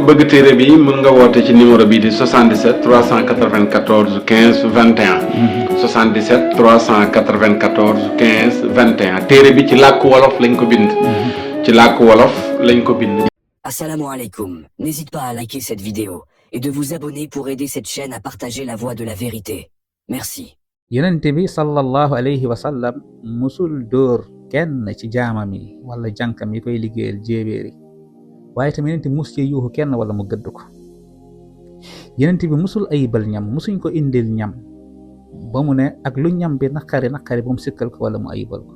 ku bëgg téere bi mën nga woote ci numéro bii di 77 394 15 21 77 394 15 21 téere bi ci làkku wolof lañ ko bind ci làkku wolof lañ ko bind. Assalamu alaikum. N'hésite pas à liker cette vidéo et de vous abonner pour aider cette chaîne à partager la voix de la vérité. Merci. Yonent bi sallallahu alayhi wa sallam musul dóor kenn ci jaamam yi wala jànkam yi koy liggéeyal jéebéeri waaye tamit yonent bi mus ci yuuxu kenn wala mu gëdd ko. Yonent bi musul ayibal ñam musuñ ko indil ñam ba mu ne ak lu ñam bi naqari ba mu sikkal ko wala mu ayibal ko.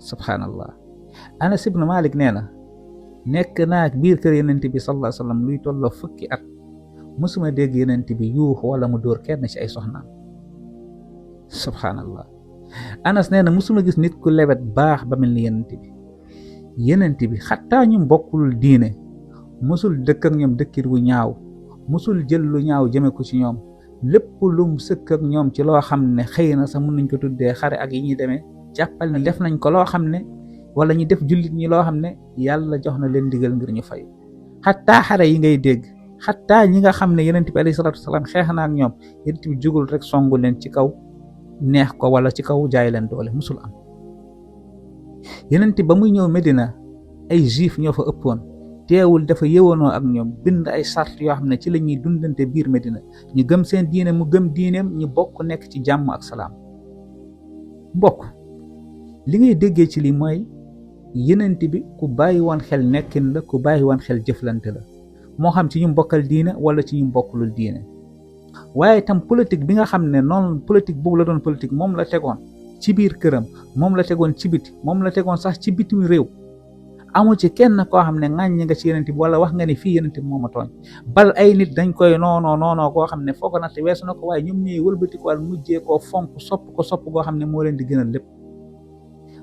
subhanallah. Anas ibn Malik nee na nekk naa biir kër yonent bi sallallahu alayhi wa sallam luy tolloo fukki at musuma dégg yonent bi yuuxu wala mu dóor kenn ci ay soxnaam. subhanallah. Anas nee na musuma gis nit ku lewet baax ba mel ni yonent bi xattaa ñu bokkul diine musul dëkk ak ñoom dëkkit wu ñaaw musul jël lu ñaaw jëme ko ci ñoom lépp lum sëkk ak ñoom ci loo xam ne xëy na sax mën nañ ko tuddee xare ak yi ñuy demee jàppal ne def nañ ko loo xam ne wala ñu def jullit ñi loo xam ne yàlla jox na leen digal ngir ñu fay. xattaa xare yi ngay dégg xattaa ñi nga xam ne yonent bi alayhi salaatu wasalaam xeex na ak ñoom yonent bi jugul rek songu leen ci kaw neex ko wala ci kaw jaay leen doole musul am. yonent ba muy ñëw Medina ay juif ñoo fa ëppoon teewul dafa yëwanoo ak ñoom bind ay sart yoo xam ne ci la ñuy dundante biir Medina ñu gëm seen diine mu gëm diineem ñu bokk nekk ci jàmm ak salaam. mbokk li ngay déggee ci li mooy yonent bi ku bàyyi woon xel nekkin la ku bàyyi woon xel jëflante la moo xam ci ñu bokkal diine wala ci ñu bokkulul diine. waaye tam politique bi nga xam ne noonu politique boobu la doon politique moom la tegoon ci biir këram moom la tegoon ci biti moom la tegoon sax ci bitim réew amul ci kenn koo xam ne ŋàññi nga ci yonent bi wala wax nga ne fii yonent bi moo ma tooñ bal ay nit dañ koy noonoo koo xam ne foo ko natt weesu na ko waaye ñoom ñooy wëlbati ko wal mujjee koo fonk sopp koo xam ne moo leen di gënal lépp.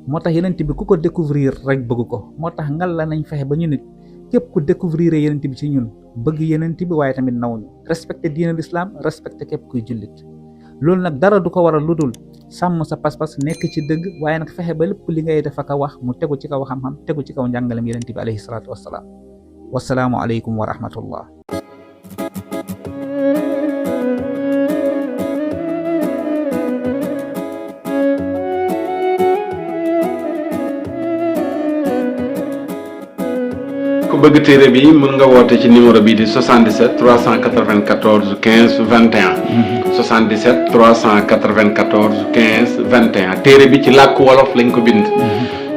moo tax yonent bi ku ko découvrir rek bëgg ko moo tax ngal la nañ fexe ba ñu nit képp ku découvrir yonent bi ci ñun bëgg yonent bi waaye tamit naw ñu respecté diine l'islam respecté képp kuy jullit. loolu nag dara du ko waral lu dul sàmm sa pas-pas nekk ci dëgg waaye nag fexe ba lépp li ngay def ak a wax mu tegu ci kaw xam-xam tegu ci kaw njàngalem yonent bi alayhi salaatu wassalaam. wassalaamu aleykum wa rahmatullah. ku bëgg téere bi mën nga woote ci numéro bii di 77 394 15 21 77 394 15 21 téere bi ci làkku wolof lañ ko bind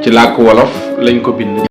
ci làkku wolof lañ ko bind